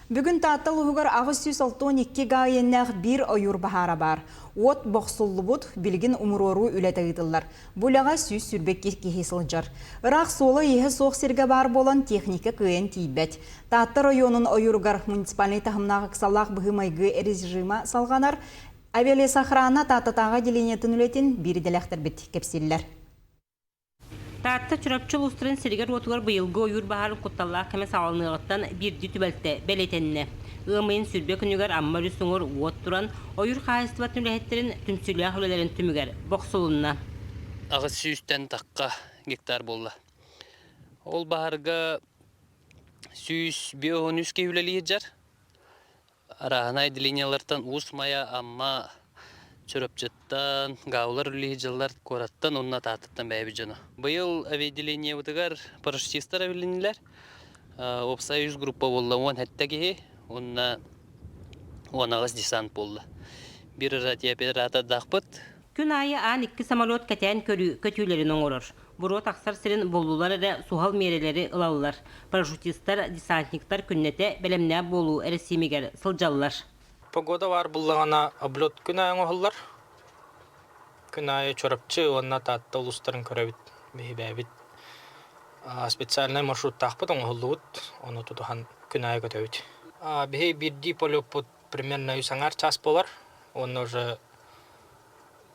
Бүгүн Таатта улууһугар 862 гаа иэннээх биир ойуур баһаара баар. Уот бохсуллубут, билигин умуруоруу үлэтэ ыытыллар. Бу үлэҕэ 122 киһи сылдьар. Ыраах суола-ииһэ суох сиргэ баар буолан техника кыайан тиийбэт. Таатта оройуонун ойууругар муниципальнай таһымнаах ыксаллаах быһыы-майгы режима салҕанар. Авиалесохрана Тааттатааҕы отделениетын үлэтин биир идэлээхтэрбит кэпсииллэр. Таатта Чурапчы улуустарын сиригэр-уотугар быйылгы ойуур баһаарын кутталлаах кэмэ саҕаланыаҕыттан биирдии түбэлтэ бэлиэтэннэ. Ыам ыйын 20 күнүгэр Амма өрүс уҥуор уот туран, ойуур хаһаайыстыбатын үлэһиттэрин түмсүүлээх үлэлэрин түмүгэр бохсулунна. Аҕыс сүүстэн тахха гектар буолла. Ол баһарга 153 киһи үлэлиир дьар. Арааһынай отделениелартан Уус Майа, Амма, Чурапчыттан, Гаулар үлэлии дьыллар куораттан уонна Тааттаттан бэйэбит дьоно. Быйыл авиаотделениебытыгар парашютистар эбилиннилэр. Уопсай үс группа буолла 17 киһи уонна 18 десант буолла. Биир радиооператордаахпыт. Күн аайы аан икки самолет кэтээн көрүү көтүүлэрин оҥорор. Буруо тахсар сирин буллулар эрэ суһал миэрэлэри ылаллар. Парашютистар, десантниктар күннэтэ бэлэмнээх буолуу эрэсиимигэр сылдьаллар. Погода баар буллаҕына облет күн аайы оҥоһуллар. Күн аайы Чурапчы уонна Таатта улуустарын көрөбүт, биһибээбит. Специальнай маршруттаахпыт оҥоһуллубут, ону тутуһан күн аайы көтөбүт. Биһи биирдии полеппут примерно үс аҥаар чаас буолар уонна уже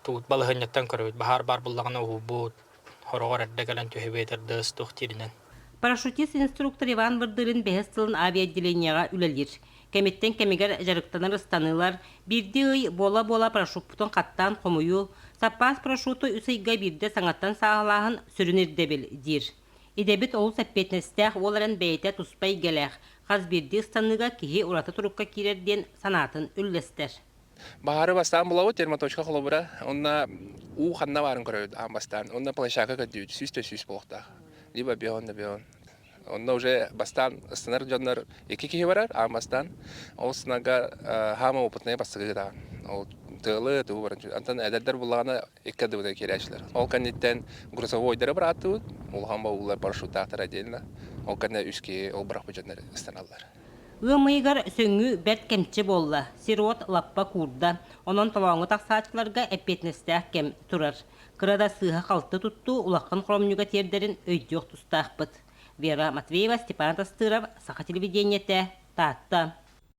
туут балаһыанньаттан көрөбүт. Баһаар баар буллаҕына уһуубут, хороҕор эрдэ кэлэн түһэбиэт эрдэ туох дииринэн. Парашютист-инструктор Иван Вырдылин бэһис сылын авиаотделениеҕа үлэлиир. Кэмиттэн кэмигэр дьарыктанар ыстаныылар, биирдии ый буола-буола парашюппутун хаттаан хомуйуу, саппаас парашюту үс ыйга биирдэ саҥаттан сааһылааһын сүрүн ирдэбил, диир. Идэбит олус эппиэтинэстээх уол эрэн бэйэтэ туспа эйгэлээх, хас биирдии ыстаныыга киһи ураты турукка киирэр диэн санаатын үллэстэр. Баһаары бастаан булабыт, термоточка холобура, онно уу ханна баарын көрөбүт аан бастаан. Онно площадка көрдүүбүт, сүүс да сүүс буолуохтаах. Либо беон да беон. Онно уже бастаан ыстанар дьоннор икки киһи барар, аан бастаан. Ол сынага хаама опытнай бастакы даҕан. Ол тыалы тугу баран Антон эдэрдэр буллаҕына икки ардыбытыгар киирээччилэр. Ол кэнниттэн грузовойдары бырааттыбыт, улахан баулар парашюттаахтар отдельно. Ол кэннэ үс киһи ол бырахпыт дьоннор ыстаналлар. Ыам ыйыгар сөҥүү бэрт кэмчи буолла, сир-уот лаппа куурда, онон толооҥҥо тахсааччыларга эппиэтинэстээх кэм турар. Кыра да сыыһа-халты туттуу улахан хоромньуга тиэрдэрин өйдүөх тустаахпыт. Вера Матвеева, Степан Тастыров, Саха телевидениетэ, Таатта.